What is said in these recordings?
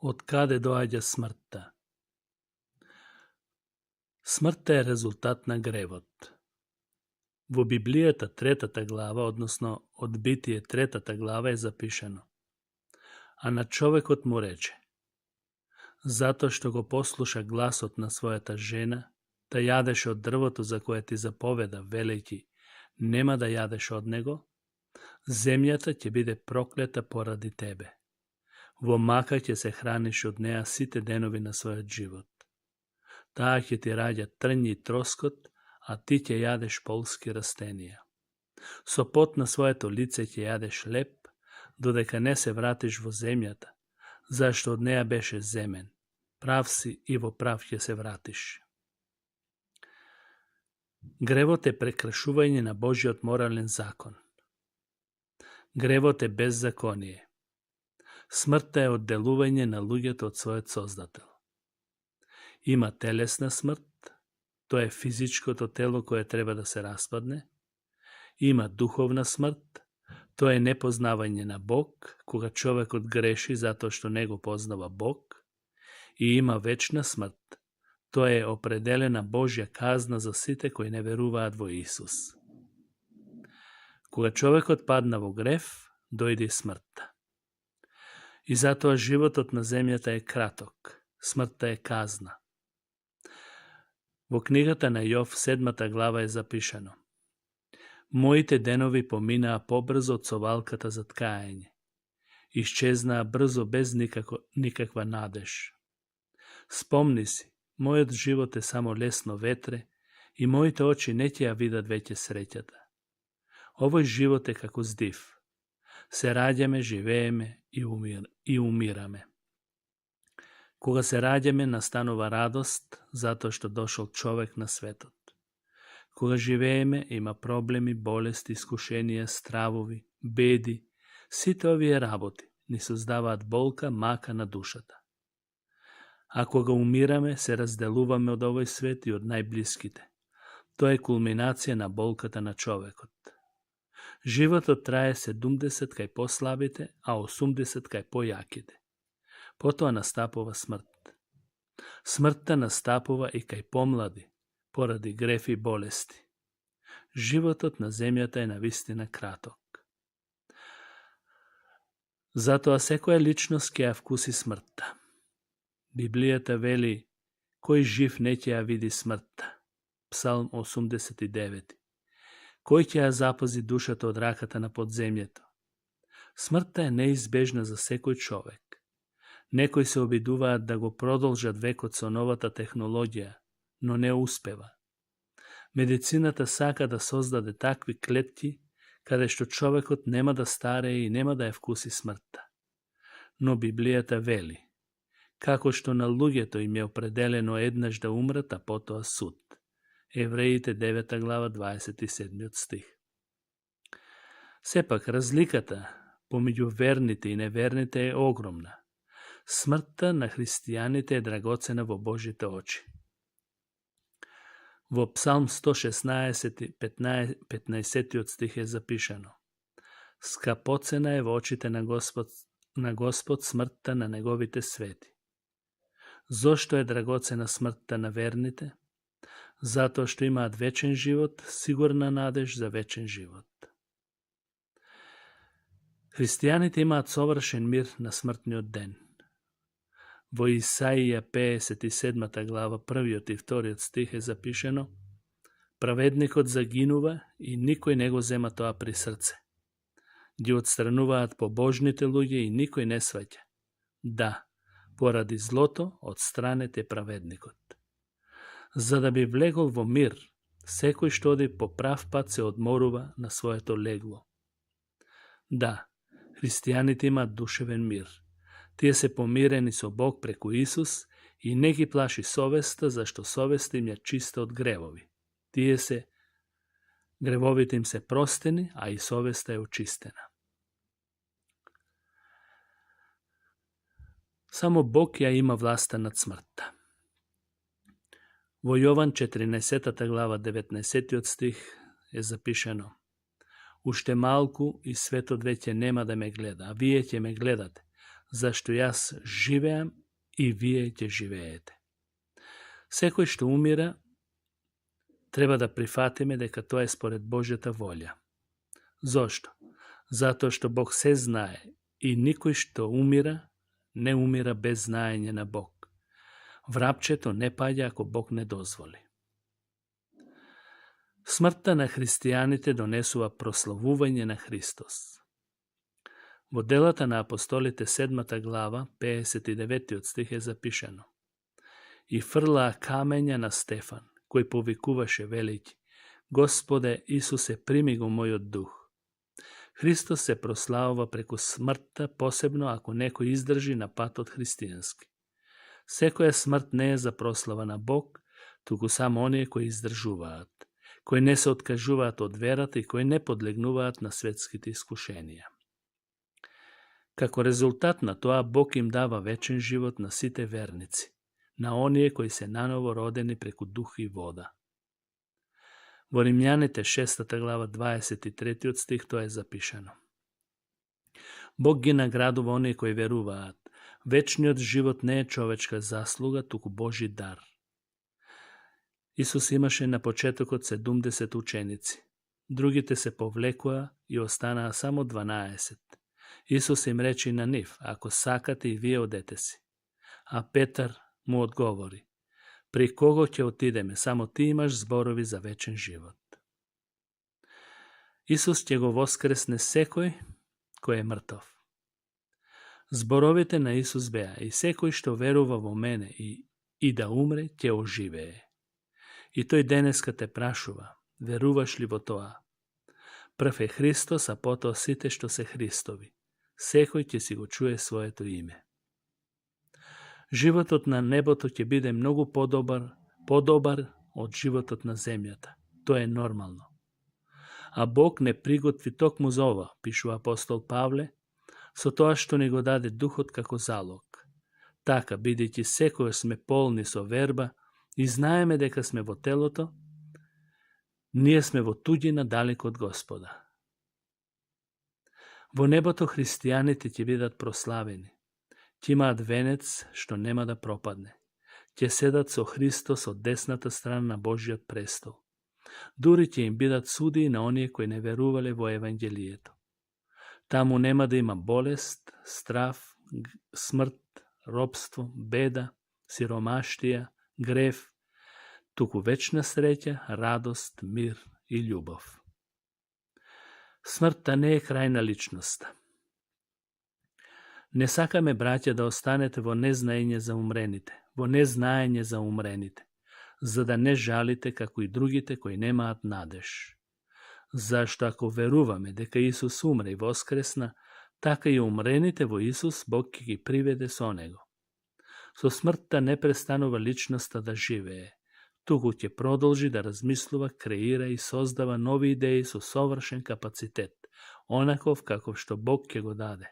Od kade doaѓа смртта? Смртта е резултат на гревот. Во Библијата, 3 глава, односно од Битие 3 глава е запишано: а на човекот му рече, затоа што го послуша гласот на својата жена, да јадеш од дрвото за кое ти заповеда, велејќи, нема да јадеш од него, земјата ќе биде проклета поради тебе. Во мака ќе се храниш од неа сите денови на својот живот. Таа ќе ти раѓа трњ и троскот, а ти ќе јадеш полски растенија. Со пот на своето лице ќе јадеш леп, додека не се вратиш во земјата, зашто од неа беше земен. Прав си и во прав ќе се вратиш. Гревот е прекршување на Божиот морален закон. Гревот е беззаконие. Смртта е одделување на луѓето од својот Создател. Има телесна смрт, тоа е физичкото тело кое треба да се распадне. Има духовна смрт, тоа е непознавање на Бог, кога човекот греши затоа што не го познава Бог. И има вечна смрт, тоа е определена Божја казна за сите кои не веруваат во Исус. Кога човекот падна во грев, дојде и смртта. И затоа животот на земјата е краток, смртта е казна. Во книгата на Јов, 7 глава е запишано: моите денови поминаа побрзо од совалката за ткаење. Исчезнаа брзо без никаква надеж. Спомни си, мојот живот е само лесно ветре и моите очи не ќе ја видат веќе среќата. Овој живот е како здив. Се раѓаме, живееме и умираме. Кога се раѓаме, настанува радост, затоа што дошол човек на светот. Кога живееме, има проблеми, болести, искушенија, стравови, беди. Сите овие работи ни создаваат болка, мака на душата. А кога умираме, се разделуваме од овој свет и од најблиските. Тоа е кулминација на болката на човекот. Животот трае 70 кај послабите, а 80 кај појаките. Потоа настапува смрт. Смртта настапува и кај помлади, поради греф и болести. Животот на земјата е навистина краток. Затоа секоја личност ќе ја вкуси смртта. Библијата вели: кој жив не ќе ја види смртта. Псалм 89. Кој ќе ја запази душата од раката на подземјето? Смртта е неизбежна за секој човек. Некои се обидуваат да го продолжат векот со новата технологија, но не успева. Медицината сака да создаде такви клетки, каде што човекот нема да старее и нема да ја вкуси смртта. Но Библијата вели: како што на луѓето им е определено еднаш да умрат, а потоа суд. Евреите 9 глава 27 стих. Сепак разликата помеѓу верните и неверните е огромна. Смртта на христијаните е драгоцена во Божите очи. Во Псалм 116, 15 стих е запишано: скапоцена е во очите на Господ смртта на неговите свети. Зошто е драгоцена смртта на верните? Затоа што имаат вечен живот, сигурна надеж за вечен живот. Христијаните имаат совршен мир на смртниот ден. Во Исаија 57 глава, 1 и 2 стих е запишено: праведникот загинува и никој не го зема тоа при срце. Ги отстрануваат побожните луѓе и никој не сваќа. Да, поради злото отстранете праведникот. За да би влегол во мир, секој што оди по прав пат се одморува на своето легло. Да, христијаните имаат душевен мир. Тие се помирени со Бог преку Исус и не ги плаши совеста, зашто совеста им е чиста од гревови. Гревовите им се простени, а и совеста е очистена. Само Бог ја има власта над смртта. Во Јован 14 глава 19 стих е запишено: уште малку и светот веќе нема да ме гледа, а вие ќе ме гледате, зашто јас живеам и вие ќе живеете. Секој што умира, треба да прифатиме дека тоа е според Божјата волја. Зошто? Затоа што Бог се знае и никој што умира, не умира без знаење на Бог. Врапчето не паѓа ако Бог не дозволи. Смртта на христијаните донесува прославување на Христос. Во делата на апостолите 7 глава, 59 стих е запишано: И фрлаа камења на Стефан, кој повикуваше велејќи: Господе Исусе, прими го мојот дух. Христос се прославува преку смртта, посебно ако некој издржи на патот христијански. Секоја смрт не е за прослава на Бог, туку само оние кои издржуваат, кои не се откажуваат од верата и кои не подлегнуваат на светските искушенија. Како резултат на тоа, Бог им дава вечен живот на сите верници, на оние кои се наново родени преку дух и вода. Во Римјаните 6 глава 23 стих тоа е запишано: Бог ги наградува оние кои веруваат. Вечниот живот не е човечка заслуга, туку Божи дар. Исус имаше на почетокот 70 ученици. Другите се повлекоа и останаа само 12. Исус им рече на нив: Ако сакате и вие одете си. А Петар му одговори: При кого ќе отидеме, само ти имаш зборови за вечен живот. Исус ќе го воскресне секој кој е мртов. Зборовите на Исус беа: И секој што верува во мене и да умре, ќе оживее. И тој денеска те прашува: веруваш ли во тоа? Прв е Христос, а потоа сите што се Христови. Секој ќе си го чуе своето име. Животот на небото ќе биде многу подобар од животот на земјата. Тоа е нормално. А Бог не приготви токму за ова, пишува апостол Павле, со тоа што ни го даде духот како залог. Така, бидејќи секој сме полни со верба и знаеме дека сме во телото, ние сме во туѓина далеко од Господа. Во небото христијаните ќе бидат прославени. Ќе имаат венец што нема да пропадне. Ќе седат со Христос од десната страна на Божиот престол. Дури ќе им бидат судии на оние кои не верувале во Евангелието. Таму нема да има болест, страв, смрт, робство, беда, сиромаштија, грев, туку вечна среќа, радост, мир и љубов. Смртта не е крај на личноста. Не сакаме, браќа, да останете во незнаење за умрените, за да не жалите како и другите кои немаат надеж. Зашто ако веруваме дека Исус умре и воскресна, така и умрените во Исус Бог ќе ги приведе со Него. Со смртта не престанува личноста да живее, туку ќе продолжи да размислува, креира и создава нови идеи со совршен капацитет, онаков каков што Бог ќе го даде.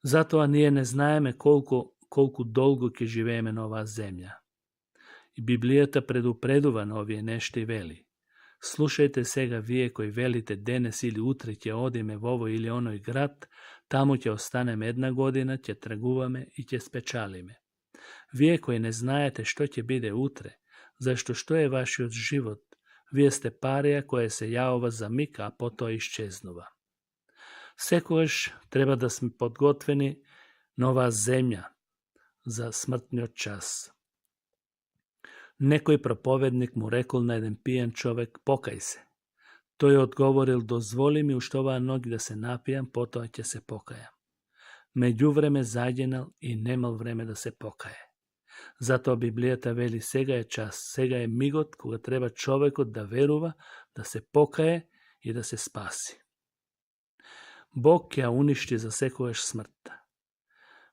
Затоа ние не знаеме колку долго ќе живееме на оваа земја. И Библијата предупредува на овие нешта и вели: слушајте сега вие кои велите денес или утре ќе одиме во овој или оној град, таму ќе останеме 1 година, ќе тргуваме и ќе спечалиме. Вие кои не знаете што ќе биде утре, зашто што е вашиот живот, вие сте парија која се јавува за миг, а потоа исчезнува. Секогаш треба да сме подготвени на оваа земја за смртниот час. Некој проповедник му рекол на еден пијан човек: покај се. Тој одговорил: дозволи ми уште оваа ноќ да се напијам, потоа ќе се покајам. Меѓувреме заѓенал и немал време да се покае. Затоа Библијата вели: сега е час, сега е мигот кога треба човекот да верува, да се покае и да се спаси. Бог ќе ја уништи за секогаш смртта.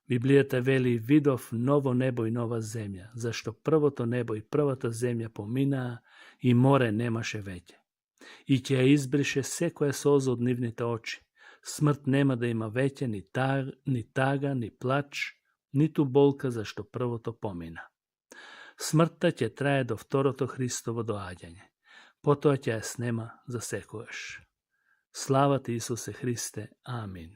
Библијата вели: видов ново небо и нова земја, зашто првото небо и првата земја поминаа и море немаше веќе. И ќе ја избрише секоја солза од нивните очи. Смрт нема да има веќе ни тага, ни плач, ниту болка, зашто првото помина. Смртта ќе трае до второто Христово доаѓање. Потоа ќе ја снема за секогаш. Слава ти, Исусе Христе. Амин.